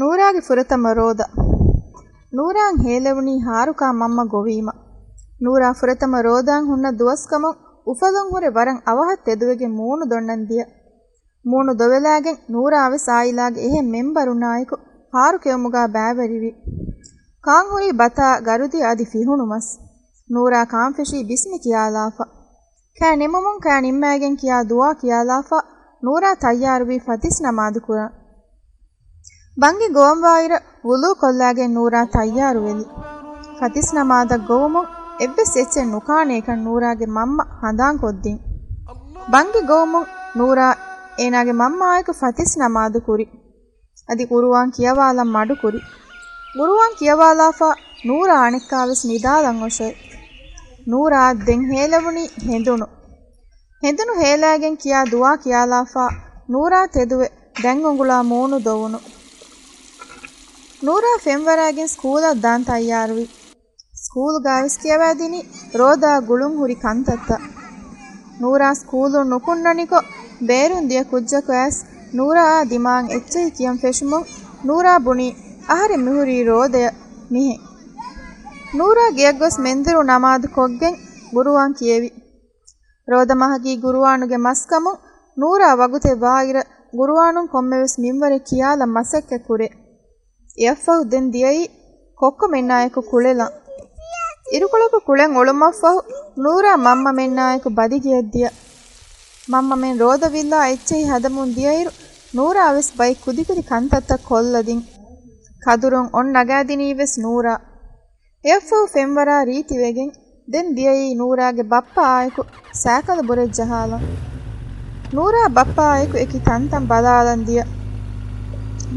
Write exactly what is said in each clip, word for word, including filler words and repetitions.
ނޫރާގެ ފުރަތަމަ ރޯދަ. ނޫރާއަށް ހޭލެވުނީ ހާރުކާ މަންމަ ގޮވީމަ. ނޫރާ ފުރަތަމަ ރޯދައަށް ހުންނަ ދުވަސްކަމުން އުފަލުން ހުރެ ވަރަށް އަވަހަށް ތެދުވެގެން މޫނު ދޮންނަން ދިޔަ. މޫނު ދޮވެލާގެން ނޫރާ ވެސް އާއިލާގެ އެހެން މެންބަރުންނާއެކު ހާރު ކެއުމުގާ ބައިވެރިވި. ކާން ހުރީ ބަތާ ގަރުދިޔަ އަދި ފިހުނު މަސް. ނޫރާ ކާން ފެށީ ބިސްމި ކިޔާލާފަ. ކާ ނިމުމުން ކާ ނިންމާގެން ކިޔާ ދުޢާ ކިޔާލާފަ ނޫރާ ތައްޔާރުވީ ފަތިސް ނަމާދު ކުރަން. ބަންގި ގޮވަންވާއިރަށް ވުޟޫ ކޮށްލާގެން ނޫރާ ތައްޔާރުވެލި. ފަތިސް ނަމާދަށް ގޮވުމުން އެއްވެސް އެއްޗެއް ނުކާނޭކަން ނޫރާގެ މަންމަ ހަނދާން ކޮށްދިން. ބަންގި ގޮވުމުން ނޫރާ އޭނާގެ މަންމާއެކު ފަތިސް ނަމާދު ކުރި. އަދި ޤުރުއާން ކިޔަވާލަން މަޑުކުރި. ޤުރުއާން ކިޔަވާލާފަ ނޫރާ އަނެއްކާވެސް ނިދާލަން އޮށޮއި. ނޫރާ ދެން ހޭލެވުނީ ހެނދުނު. ހެނދުނު ހޭލާގެން ކިޔާ ދުޢާ ކިޔާލާފަ ނޫރާ ތެދުވެ ދެން އުނގުޅާ މޫނު ދޮވުނު. ނޫރާ ފެންވަރާގެން ސްކޫލަށް ދާން ތައްޔާރުވި. ސްކޫލުގާވެސް ކިޔަވާދިނީ ރޯދާ ގުޅުން ހުރި ކަންތައްތައް. ނޫރާ ސްކޫލުން ނުކުންނަނިކޮށް، ބޭރުން ދިޔަ ކުއްޖަކު އައިސް ނޫރާއާ ދިމާއަށް އެއްޗެހި ކިޔަން ފެށުމުން ނޫރާ ބުނީ، އަހަރެން މިހުރީ ރޯދަޔަށް މިހެން. ނޫރާ ގެޔަށް ގޮސް މެންދުރު ނަމާދު ކޮށްގެން ގުރުއާން ކިޔެވި. ރޯދަމަހަކީ ގުރުއާނުގެ މަސްކަމުން ނޫރާ ވަގުތެއް ވާއިރަށް ގުރުއާނުން ކޮންމެވެސް މިންވަރެއް ކިޔާލަން މަސައްކަތް ކުރޭ. އެއަށްފަހު ދެން ދިޔައީ ކޮއްކޮމެންނާއެކު ކުޅެލަން. އިރުކޮޅަކު ކުޅެން އުޅުމަށްފަހު ނޫރާ މަންމަމެންނާއެކު ބަދިގެޔަށް ދިޔަ. މަންމަމެން ރޯދަ ވިއްލާ އެއްޗެހި ހަދަމުން ދިޔައިރު ނޫރާ ވެސް ބައެއް ކުދިކުދި ކަންތައްތައް ކޮށްލަދިން. ކަދުރުން އޮން ނަގާދިނީ ވެސް ނޫރާ. އެއަށްފަހު ފެންވަރާ ރީތިވެގެން ދެން ދިޔައީ ނޫރާގެ ބައްޕައާއެކު ސައިކަލު ބުރެއް ޖަހާލަން. ނޫރާ ބައްޕައާއެކު އެކި ތަންތަން ބަލާލަން ދިޔަ.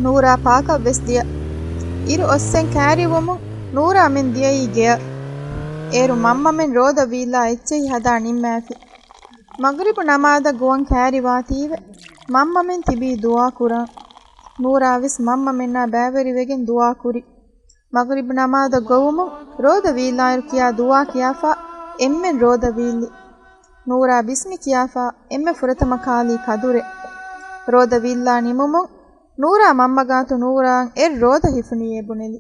ނޫރާ ޕާކަށް ވެސް ދިޔަ. އިރު އޮއްސެން ކައިރިވުމުން ނޫރާ މެން ދިޔައީ ގެޔަށް. އޭރު މަންމަމެން ރޯދަ ވީއްލާ އެއްޗެހި ހަދާ ނިންމާފި. މަޣްރިބު ނަމާދަށް ގޮވަން ކައިރިވާތީވެ، މަންމަމެން ތިބީ ދުޢާ ކުރާން. ނޫރާ ވެސް މަންމަމެންނާ ބައިވެރިވެގެން ދުޢާ ކުރި. މަޣްރިބު ނަމާދަށް ގޮވުމުން ރޯދަ ވީއްލާއިރު ކިޔާ ދުޢާ ކިޔާފަ އެންމެން ރޯދަ ވީއްލި. ނޫރާ ބިސްމި ކިޔާފަ އެންމެ ފުރަތަމަ ކާލީ ކަދުރެއް. ރޯދަ ވީއްލާ ނިމުމުން ނޫރާ މަންމަގާތު ނޫރާއަށް އެއް ރޯދަ ހިފުނީއޭ ބުނެލި.